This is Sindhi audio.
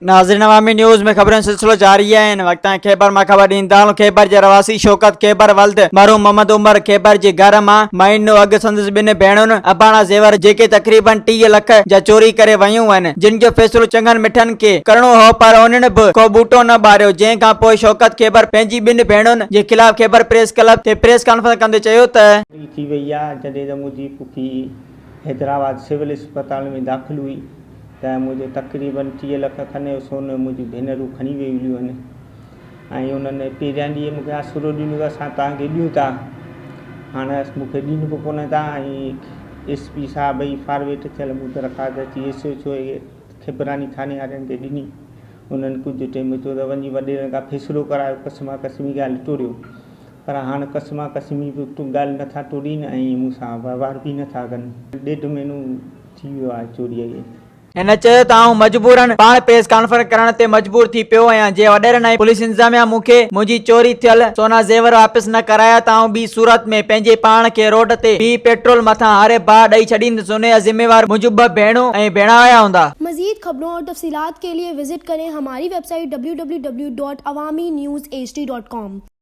ناظرين عوامي نيوز ۾ خبرن جو سلسلو جاري آهي هن وقت تائين خيبر مان خبر ڏيندا هلون خيبر جي رهواسي شوڪت خيبر ولد مرحوم محمد عمر خيبر جي گهر مان مهينو اڳ سندس ٻن ڀيڻن اباڻا زيور جيڪي تقريبن 30 لک جا چوري ڪري ويون آهن جن جو فيصلو چڱن مٺن کي ڪرڻو هو پر انهن به ڪو ٻوٽو نه ٻاريو جنهن کان پوء شوڪت خيبر پنهنجي ٻن ڀيڻن جي خلاف خيبر پريس ڪلب تي پريس ڪانفرنس ڪندي چيو ته. چوري ٿي وئي آهي جڏهن ته منهنجي پڦي حيدرآباد سول اسپتال ۾ داخل هئي ته منهنجو تقريبن 30 لک کن جو سون منهنجون ڀينرون کڻي ويون هليون آهن ۽ انهن پهريان ڏينهن مون کي آسرو ڏنو ته اسان توهان کي ڏيون ٿا هاڻي مون کي ڏين به ڪونه ٿا ۽ ايس پي صاحب جي فارويٽ ٿيل مون درخواست اچي ايس ايڇ او کيبراني ٿاڻي وارن کي ڏني انهن ڪجهه ٽيم چيو ته وڃي وڏيرن کان فيصلو ڪرايو قسما قسمي ڳالهه ٽوڙيو پر هاڻ قسما قسمي به ڳالهه نٿا ٽوڙين ۽ مون سان وهنوار به نٿا ڪن ڏيڍ مهينو ٿي ويو آهي چوريء کي. هن چيو ته آئون مجبورن پاڻ پريس ڪانفرنس ڪرڻ تي مجبور ٿي پيو آهيان جي وڏيرن ۽ پوليس انتظاميا مون کي منهنجي چوري ٿيل سونا زيور واپس نه ڪرايا ته آئون ٻي صورت ۾ پنهنجي پاڻ کي روڊ تي بيهي پيٽرول مٿان هاري باهه ڏئي ڇڏيندس انهي جا ذميوار منهنجون ٻه ڀيڻون ۽ ڀيڻاويا هوندا. مزيد خبرون اور تفصيلات کے لئے وزٽ ڪرين ھماري web site www.awamiNewsHD.com.